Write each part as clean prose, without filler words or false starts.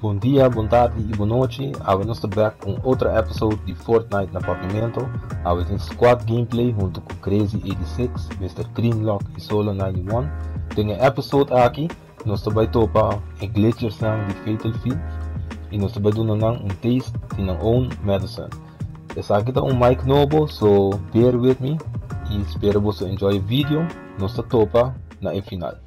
Bon dia, bon tardi y bon nochi. Awe nos ta back cu un otro episode di Fortnite na Papiamento. Awe tin squad gameplay hunto cu Crazy86, Mr. Greenlock y Solo91. Den e episode aki nos ta bay topa e glitchersnan di Fatal Feet y nos ta bay duna nan un taste di nan own medicine. Esaki ta un mic nobo, so bear with me y spero boso enjoy e video. Nos ta topa na e final.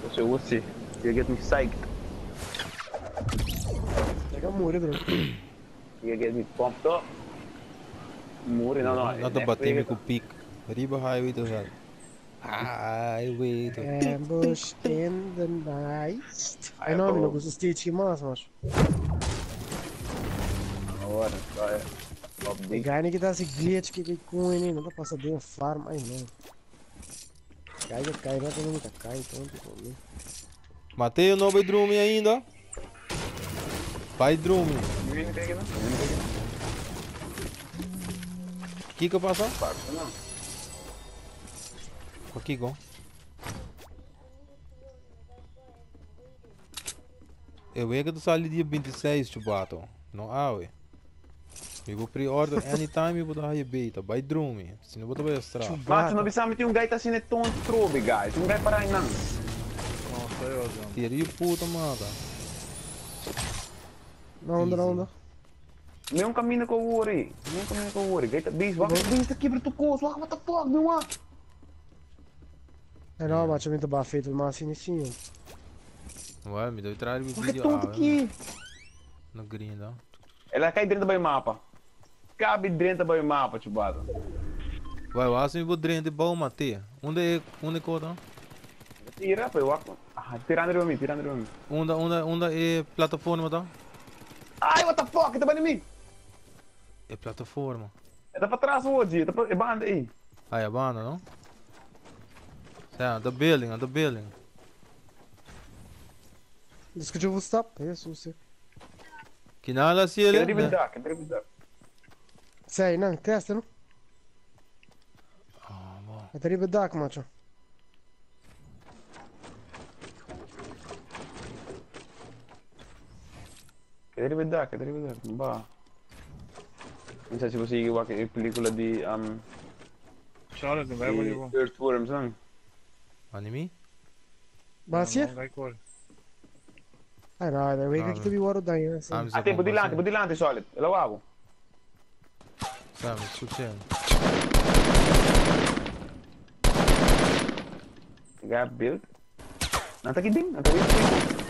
Você, você, you get me psyched. Llega muri, bro. You get me pumped up. Muri, no, no. No ta batimi ku pik. Riba highway to sal. Highway to. Ambush in the night. Ai no, mi no gusta stage ki mas, macho. Agora, vai. E guy ni kita si glitch ki ki kuin no ta pasa den farm, ai no. Cai que cai, não tem muita cai, então tipo, mi. Mateo no bai drumi ainda. Bai drumi. Kiko pasa? Ko Kiko? E wega ta sali dia 26, chubato. No awe. Mi bo pre-order anytime mi bo ta haya beta. Bai drumi. Si no bo ta bai astra. Macho, no bisa mi un guy ta asina tonto trobe, guys. Un guy para aí não. Nossa, eu, John. Tira e puta mata. Na onda, na onda. Nem um caminho com o Ori. Nem um caminho com o Ori. Guy ta bis, wak bis ta quebra tu cos. Wak, what the fuck, meu ah. Ai no, macho, mi ta ba feito mas assim sim. Ué, me deu traz o Wak vídeo tonto awe. aqui. No green, tá? Ela cai dentro do mapa. Cabe dentro do mapa, chubado. Vai, eu acho que vou dentro de bom mate. Onde é, onde cota? Tira, pô, wak. Ah, tirando de mim, tirando de mim. Onde, onde, onde é plataforma, tá? Ai, what the fuck, tá em mim. É plataforma. É pra trás hoje, tá pra é banda aí. Ah, é a banda, não? Tá, the building, the building. Discutiu o stop, isso, sim. Que nada assim ele? Quer drible quer drible Sei, não, testa, não? Ah, bom. É drible dark, macho. Quer drible quer drible Bah. Não sei se você viu a película de Charlotte, não vai de Earthworms, não? Anime? Mas é? Vai correr. Ai no, dai, wega Ah, que tu vi guardo dai, sì. Ah, mi Ah, tempo dilante, dilante, solid. Ela wavo. Sabe, escutando. Guy build. Não tá aqui dentro, não tá aqui dentro.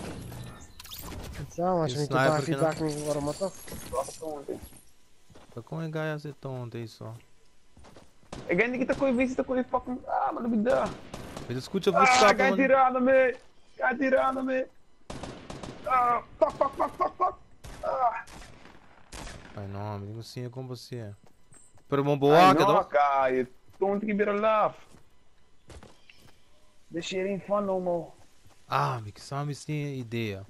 Sa, macho, mi tu Sniper ba que não. feedback mi guardo mato. Tá com a ser tonto isso. É grande que tá com vista, tá com fucking. Ah, mano, me dá. Mas escuta Ah, você cai mano. tirando me. Cai tirando me. Ah, fuck, fuck, fuck, fuck, fuck. Ah. Ai não, me digo assim como você. Pero bom boa, que não, tô. cai. Tonto que vira love. This shit ain't fun no more. Ah, mi que sabe sim ideia.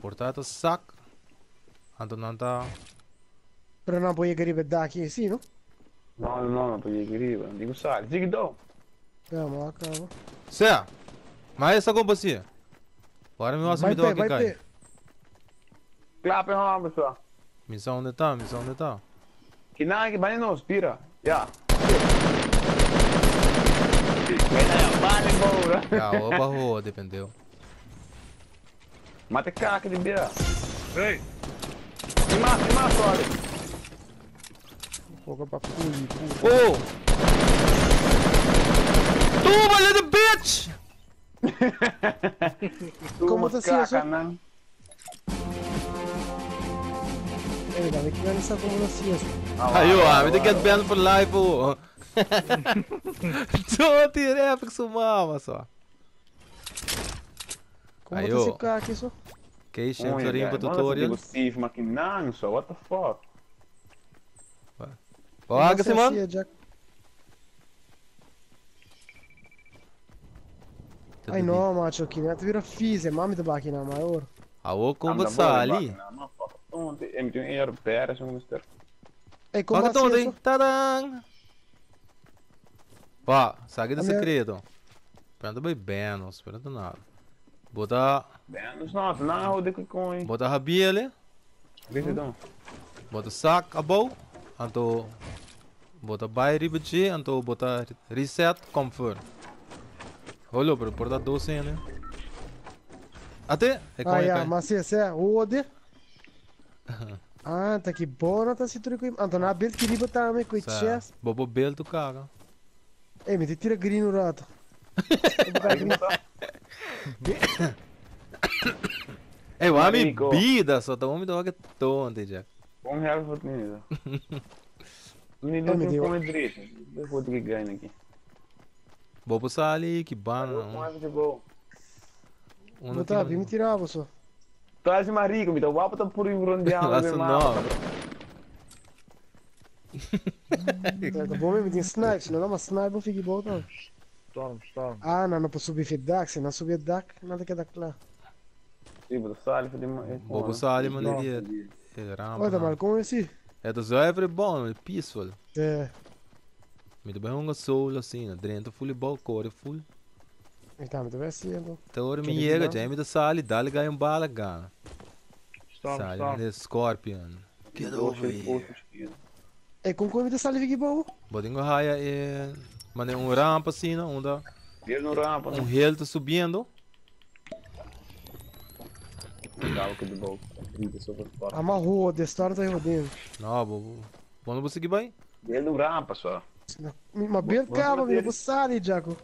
Portato sac. Anto não tá. Però non puoi gribe da aqui, sì, no? No, no, não podia querer, não digo sai. Digo do. Calma, calma. Cê. Mas essa como você. Agora me Vai me deu pé, aqui vai cai. pé. Clap em hom, pessoal. Missão onde tá? Missão onde tá? Que não, que vai nos, pira. Já. Vale, boa. Já, o barro dependeu. Mata caca de bia. Ei! Me mata, me mata, olha. Fogo pra cui, puta. Oh! Toma, little bitch! Como tá assim, caca, não? Ei, dai, que non sa come lo sia. Ayo, ah, me get banned for life, oh. Tô tirei porque sou mama só. Como Ayo. tá se caca isso? Que isso, Florinho para tutorial. Steve maquinando só, what the fuck? Paga, Simon. Jack. Ai no, macho, che ne vira fise, ma mi te bacchina, ma ora. Ah, o como sali. Tonte, e mi tin un AR badass, un mister. Ei, como Wak assim tonte, eso? tadang! Pa, sabe do Ami- secreto. Pero não bem benos, pero não nada. Bota, Benos não, não, de que coin. bota rabiele, Vê então. bota sac abou, anto bota buy ribeche, anto bota reset confirm. Olha, pero por dar 12, né? Até, é Ah, com ja, mas esse é ode. Ah, tá que bom, tá se truco. Então, a build que riba também com chest. Bobo bel tu caga. Ei, me tira green o rato. Ei, o homem Marico. vida, só tá homem do que tonte, Jack. Bom real voor het niet. Meneer, Oh, doe meneer. het direito. Eu vou ter que ganhar aqui. Bobo sali que bana. Vamos fazer gol. Um Não tá, vim me tirar, você. Tu és marico, me dá o papo tá por um rondeado, Laatste nou. Tá bom mesmo, tem snipe, senão dá uma snipe, eu fico bom. Storm, storm. Ah, não, não posso subir feedback, se não subir dak, nada que dá claro. Sim, vou sali fazer uma. Bobo sali man die ramp. Olha, tá mal com esse. É do zuiver bom, é peaceful. É, Met de bij soul assim, drento full bal core full. então, me deve ser, então. Então me Quer chega, dizer, já me da sali, dá-lhe ganha um bala gana. Storm, Sali, storm. né Scorpion. Get over here. Ei, com como me sali fico bom? Botingo raia é, mane um rampa assim, um da Deus no rampa, um hill tá subindo. Dá que de bom. Amarrou, de história tá rodando. Não, bobo. Bom, não vou seguir bem. Deus no rampa só. Ma bel cavo, mi devo sali, Giacomo.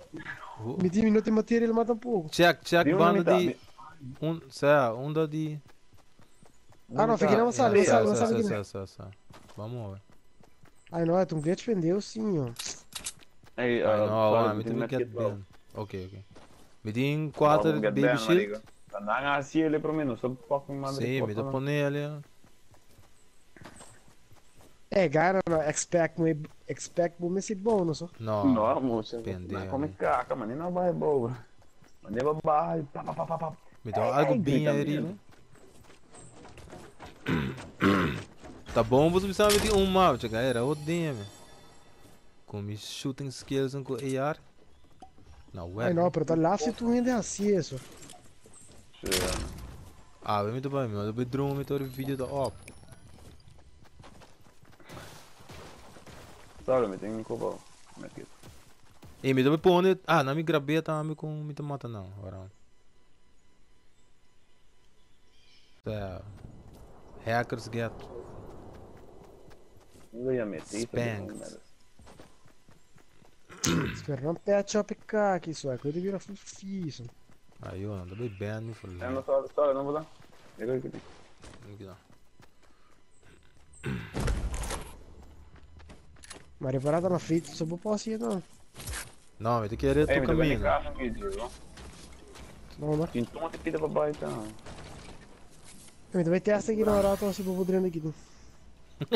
Mi dimmi, non ti material ma tampoco. Check, check Deu uma banda mitad. de um, sa, um da de Ah, não, fica não sali, não sali, não sali. Sa, sa, sa. Vamos ver. Ai, não, é um glitch vendeu sim, ó. Ei, Ah, não, ah, me tem que get bem. Ok, ok. Me tem quatro baby shield. Andang assim ele para mim, não sou pouco mais. Sim, me dá pone ali. É, cara, não, expect me, expect me se bom, não só. Não. Não, moço. Pendejo. Come caca, mano, não vai boa. Mano, vai pá, pá, pá, pá. Me dá algo bem aí, né? Tá bom, você precisa de um mapa, galera. Outro dia, Com mis shooting skills com AR. Não, ué. Ai, não, pero tá lá se tu ainda é assim, isso. Ah, me bem, meu. Eu drone, me tô vídeo da op. Sorry, me tem que cobrar. E me dá pone, ah, não me gravei tá me com me mata não, agora. Tá. Hackers get spanked. Spero non piaccia a peccare chi so, è quello di fisso. Ah, io non devo bene for Não, sorry, sorry, não vou dar. Eu aqui. Aqui Ma riparata una fritta, se può sì, no? No, mi ti chiede tu cammino. No, ma. Então te pida papai então. Mi dovete essere che non rato si può poter aqui.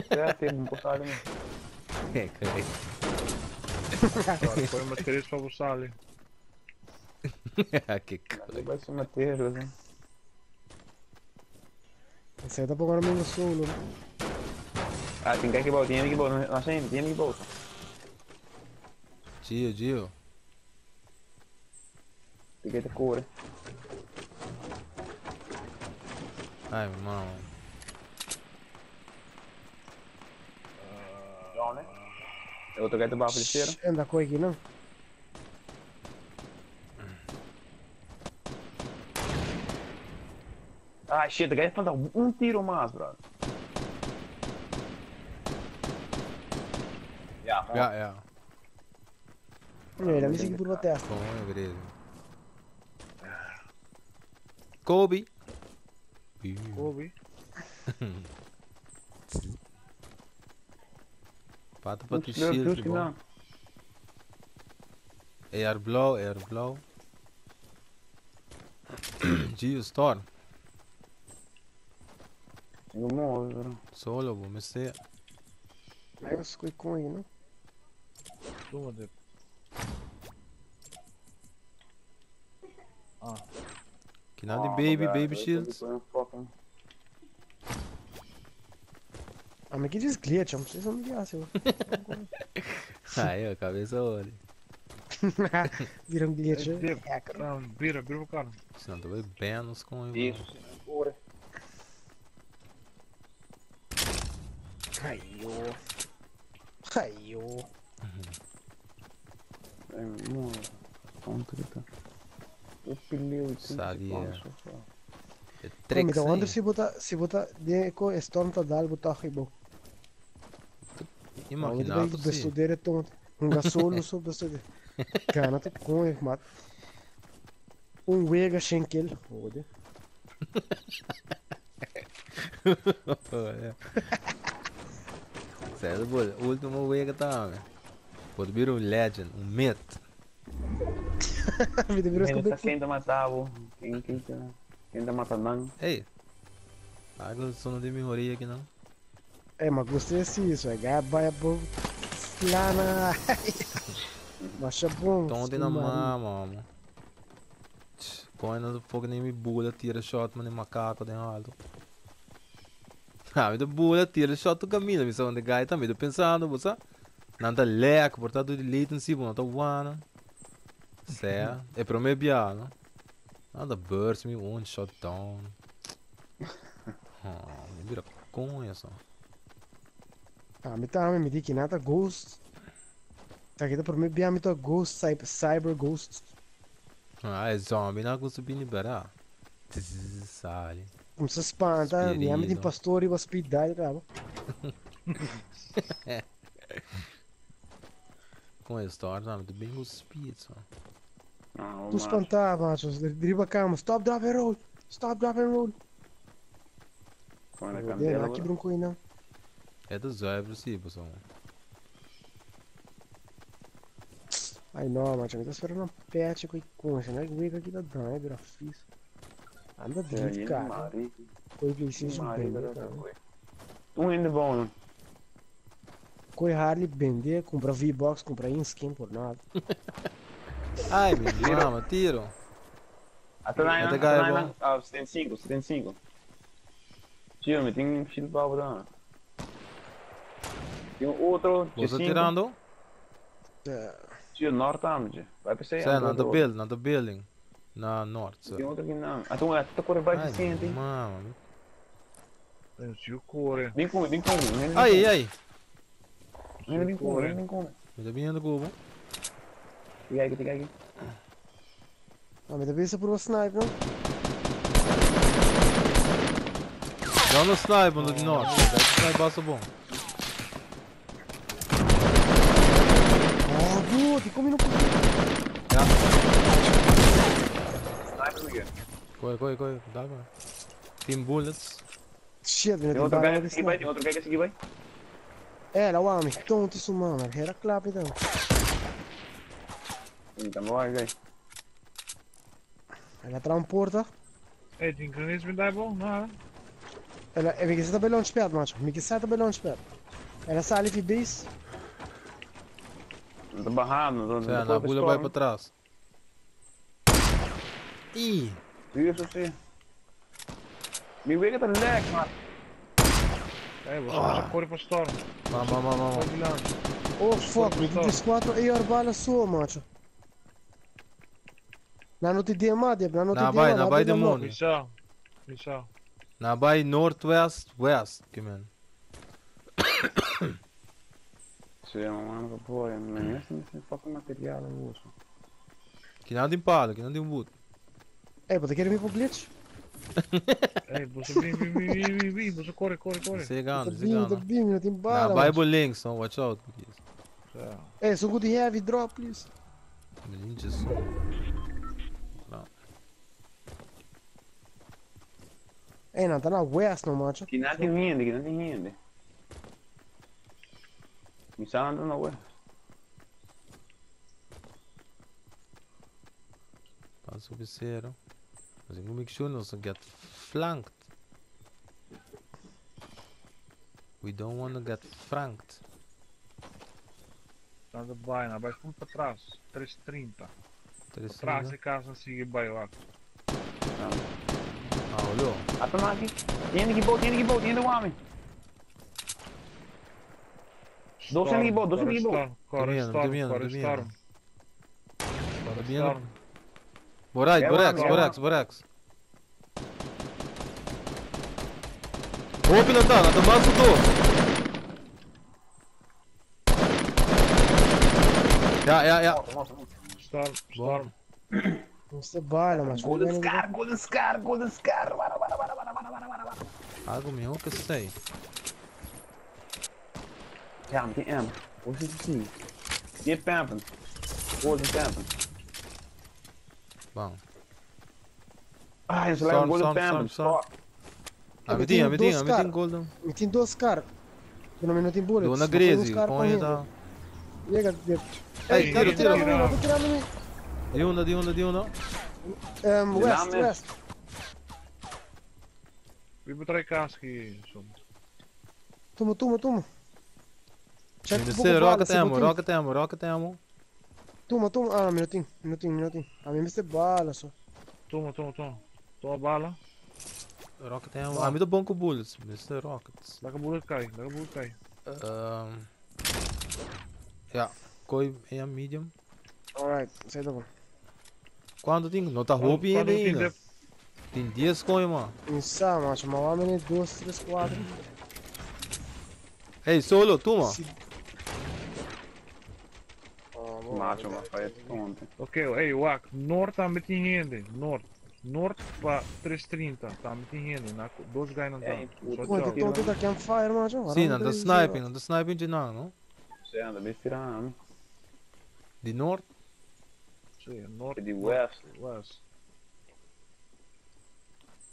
É, tem um postado. É, cara. Foi uma três para você ali. Que cara. Vai ser uma terra, né? Sei dopo agora mesmo solo. Ah, tem que botar, tem que botar, não sei, tem que botar. Gio, Gio. Tem que ter cor. Ai, irmão. Não, né? Eu tô querendo baixo de cheiro. Anda com aqui, não? Ah, shit, quer falta um tiro mais, brother. Ja, ja, ja. Nee, dan mis ik por testa. Bom, beleza. Kobe. Kobe. Pato para shield, bom. AR blauw, AR blauw. Geostorm. Solo, bom, mas é. Eu sou com ele, não? Toma de. Ah. Que nada de baby, baby shields. Ah, ma que diz glitch, não precisa me guiar, seu. Ai, ó, cabeça olha. Vira um glitch. Dip. Hacker. Não, vira, vira o cara. Senão tu vai bem nos com ele. Isso. Ora. Ai, yo. Ai, yo. Ai, mano. Tonto que tá. O pneu Sabia. É Mi tricks, ta wonder hein? si bota si bota de ko storm ta dal bota hibo. Imagina, tu sim. Bestudere tonto. Un gasolo so bestudere. Cana te com mat. Un wega schenkel. Ode. Sério, pô, último wega tá, né? Pode vir um legend, um myth. Mi deveria Quem esconder. tá quem tá matando? Quem quem tá quem tá matando? Ei. Água só não tem melhoria aqui não. Eh, ma gostei isso, é gaba bo lana. Mas é bom. Tonte na mama, mano. Põe no fogo nem me bula, tira shot, mano, macaco tem alto. Ah, me bula, tira shot do caminho, me são de guy também, tô pensando, você. Não tá leco, portanto de latency, bom, tá one. Certo. É para me biar, não? Nada burst me one shot down. Oh, me vira conha só. Ah, mi tá mi di que nada ghost. Tá aqui por me bia mi to ghost cyber, cyber ghost. Ah, é zombie, não consigo liberar. Sale. Como se espanta, mi ami Spirito. di pastori va speed dial, cara. Com a história, não, muito bem com speed só. Não, Tu espantava, macho, driba cama, stop drop and roll. Stop drop and roll. Com a Joder, candela. aqui bronco aí não. É do zuiver, sim, pessoal. Ai no, macho, mi tá esperando uma patch com concha, né? Que aqui da dan, vira fiz. Anda dentro, cara. Coi PlayStation vender, cara. Um ainda bom, né? Coi Harley vender, comprar V-Box, comprar in-skin por nada. Ai, me mama, tiro. Até lá, Até até cá, é lá, bom. ah, 75, 75. Tio, me tem um filho para botar. Tem um outro, Você 5. tirando? É, Tio, norte, amigo. Vai para Sai, na the building, na the building. Na norte, Tem outro aqui não. Ah, então, até corre vai Ai, 60, hein? mama. Tem o core. Vem comigo, vem comigo. Ai, ai. Vem comigo, vem comigo. Me tá vindo cubo. Fica aqui, fica aqui. Ah, mi tá por uma snipe, não? Dá no snipe, no de norte. Dá no snipe, basta bom. Oh, boa, ti come no Já. Sniper aqui. Corre, corre, corre. Dá, corre. Tem bullets. Shit, mi Tem não outro tem cara que vai, tem outro cara que vai. Eh, la uami, tonti su mano, era clap então. Então, vai, vai. Ela tra un porta. Ei, tem grenades me dá bom? Não. Ela, e mi che sta per launchpad, macho. Mi che sta per launchpad. Ela sale fi base. Não tô barrado, não tô. Sai, na bula vai para trás. Ih! Isso sim. Me vê que tá lag, mano. Ei, você ah. Corre para storm. Mama, mama, mama. Oh fuck, mi di 4 AR bala sua, macho. Na non ti dia ma, na non ti Na dia vai, na vai demônio. Missão. Missão. Na vai northwest, west, que man. Sim, mano, pô, mas esse fucking material eu uso. Que não tem palo, que não tem boot. Eh, pode querer me pro glitch? Ei, você vem, vem, vem, vem, vem, vem, você corre, corre, corre. Você ganha, você Tá ganha. bem, não tem Na bala. Bible links, no, watch out. Please. Eh, so good heavy drop, please. Menino Jesus. Não. Eh, não, tá na west, não, macho. Que não tem rende, que não tem rende. Me sabe não, ué. Passo o. Mas eu make sure not to get flanked. We don't want to get flanked. Tá de vai, não vai full para trás. 330. Trás 330. de casa sigue vai lá. Ah, olhou. Ah, tá aqui. Tem aqui, boa, tem aqui, boa, tem do homem. Dos en libo, dos en libo. Storm, corre Tô storm, vendo, corre tô vendo. storm. Tá vendo? Storm. Borai, É Borex, lá, Borex, Borex. Ô, pilotão, nós tomamos o do. Ja, ja, ja. Storm, storm. Você bala, macho. Golden Scar, Golden Scar, Golden Scar. Bara, bara, bara, bara, bara, bara, bara. Algo mejor que sei. Ja, met die M. Hoe zit het zien? Die pampen. Golden pampen. Bom. Ah, is alleen Storm, Golden storm, pampen. storm, storm. Fuck. Ah, Eu me tenho tinha, me tinha, dois me tinha cara. golden. Me tem dois caras. Eu não me tem bullets. Dona Só foi uns Grezi, cara põe correndo. tá. Chega, de... Ei, tira, Tá tirando tira. em mim, tá tirando em mim. De uma, de uma, de uma. West, Dinâmica. West. Vi betrek kaski. Toma, toma, toma. Check Ainda pouco sei, bala, rocket se ammo, botin. rocket ammo, rocket ammo. Toma, toma. Ah, minutinho, minutinho, minutinho. A mim me bala só. Toma, toma, toma. Toma bala. Rocket ammo. Ah, me dá bom com bullets, Mr. Rockets. Lekker bullet kai, lekker bullet kai. Ja, koi é medium. Alright, sai da bom. Quando tem? Não tá roupa Quando ainda tem ainda. Tem 10 coin, mano. Insa, macho. Mas homem, 2, 3, 4. Ei, solo, toma. Oh, bom. Macho, maar van je tonto. Oké, hey, wak. Noord aan met die hende. Noord. Noord pa 330. Tá met die hende. Na dois guys na Ei, tá. Pô, tem tonto da campfire, macho. Sim, não tá sniping, não tá sniping de nada, não? Ze aan de best tiraan. De norte. Sim, noord. Die west. West.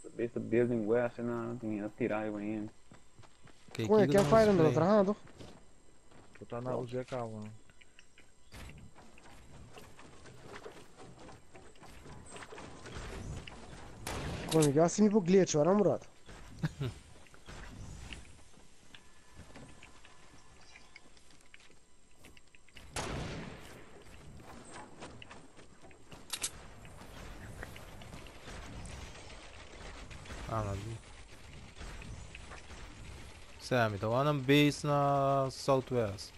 De beste building west en dan die dat tiraai van in. Kijk, Pô, hier dan campfire não tá spray. trajando. Tá na UZK, mano. Pô, eu assim me vou glitch, ora, murado. Ah, não. Sam, então lá na base na Southwest.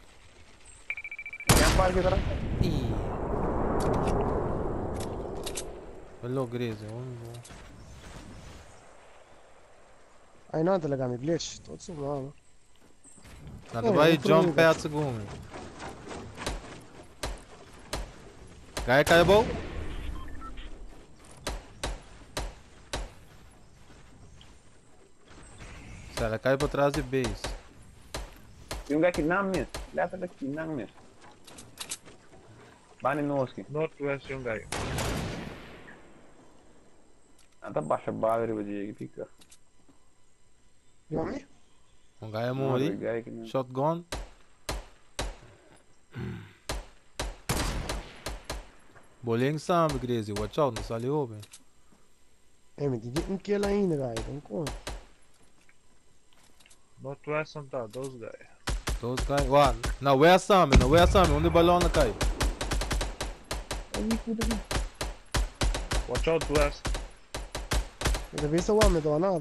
Campfire que daar. Ih. Hello, Grezi, vamos ver. Aí não, tá legal, me glitch. Todo mano. Nada É, vai eu vou jump pro pad segundo. Cai, cai, bom. Se ela cai pra trás de base. Die guy ki naam is. Letterlijk die naam is. Bani Noski. Noordwest, jong guy. Dat basha baler wat je pika. You want me? Guy morre. Shotgun. Bolinho sabe, Grezi. Watch out, não saiu, bem. É, me tem um kill ainda, guy. Não conta. Northwest não tá, dois guy. Dois guy. Ué, na West sabe, na West sabe, onde o balão não cai. Watch out, West. Ainda bem se o homem dá nada.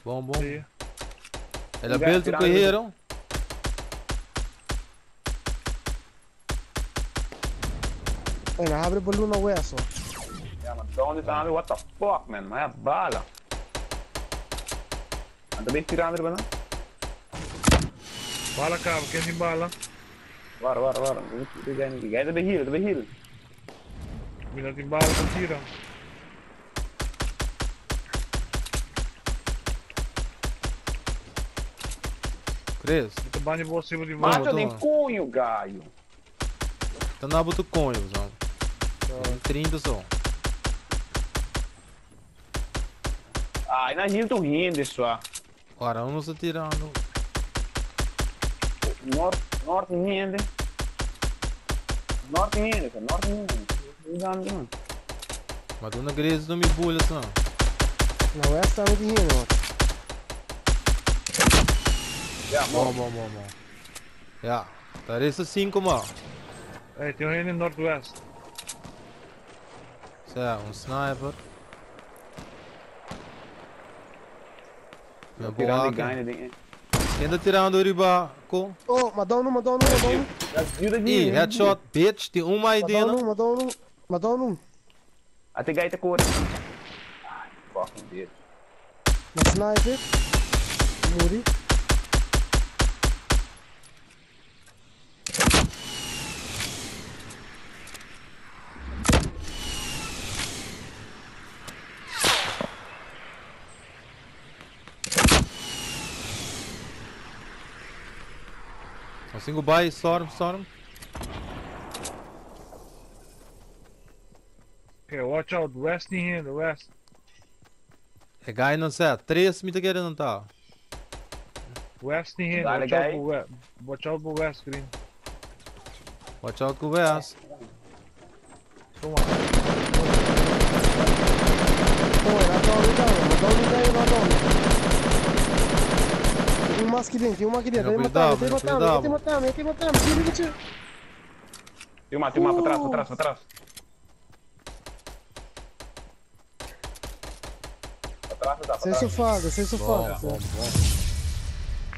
Bom, bom. Sim. Ela Um guy build o tirando- guerreiro. Ei, nou abre balloon na West, ó. Ja, maar dan is aan, what the fuck man, maar ja, bala. En dan ben je tiraan er Bala cá, quem tem bala? Waar, waar, waar? Jij bent hier, dat ben hier. Mina tem bala, tá tira. Chris, Tá bani você de Macho, volta. Macho, die toma. conho, gaio. tá na boto conho, pessoal. Tem 30 só. Ah, e na Hilton rende só. Ora, vamos tirando. Norte, norte rende. Norte rende, norte rende. Não dá, Mas dona Grace não me bulha, não. Na West tá muito rindo, ó. Ja, Bom, bom, bom, bom. Ja, daar is de 5, man. Ei, tem um in Northwest. Zo, een sniper. Mijn Tirando die boaken. guy ding. Ken ta tirando riba ko? Oh, m'a down un, m'a down un, m'a down un. Yuda Ih, headshot, bitch. Tin un mai M'a down den. un, m'a down un, m'a down un. Ate guy ta kore. Ai, fucking bitch. M'a snipe. Muri. Nos tin ku bai, storm, storm. Okay, watch out, west tin hende, west. E guy nan sa, tres mi ta kere nan ta. West tin hende, Dale, watch out guy. bo west, watch out bo west, green. Watch out ku west. Toma. Oh, el a down mi tambe, m'a down mi guy, el a down. Tin un mas aki den, tin un mas aki den. Mira Te cuidado, matami, te mira matami, cuidado. te matami, te matami. Tira, tira. Tin un mas, tin un mas, patras, patras, patras. Patras ta, Sem patras. sofada, sem Bom, sofada. bom, bom.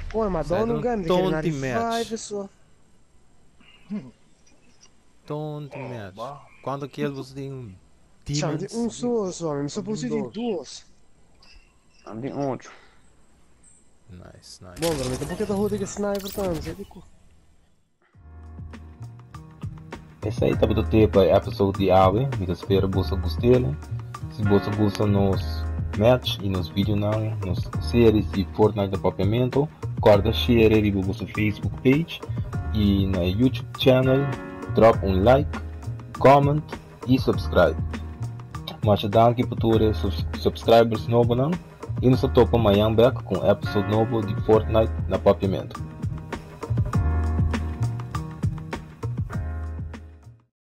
Pô, mas Sai down de um um guy, mi ta kere na tonti match. revive so. Tonti match. Cuanto kill boso tin? Chama de Demons? un so, so, mi so puse di dos. Ami tin ocho. Nice, nice. Bom, pero mi tampoco ta jode cu sniper tambe, sa di cu. Esei tabata te pa e episode di awe, mi ta spera boso a gust'el. Si boso gusta nos match y nos videonan, nos series di Fortnite na Papiamento, corda share riba boso Facebook page y na e YouTube channel, drop un like, comment y subscribe. Masha danki pa tur e subscribers nobonan y nos ta topa mañan bek cu un episode nobo di Fortnite na Papiamento.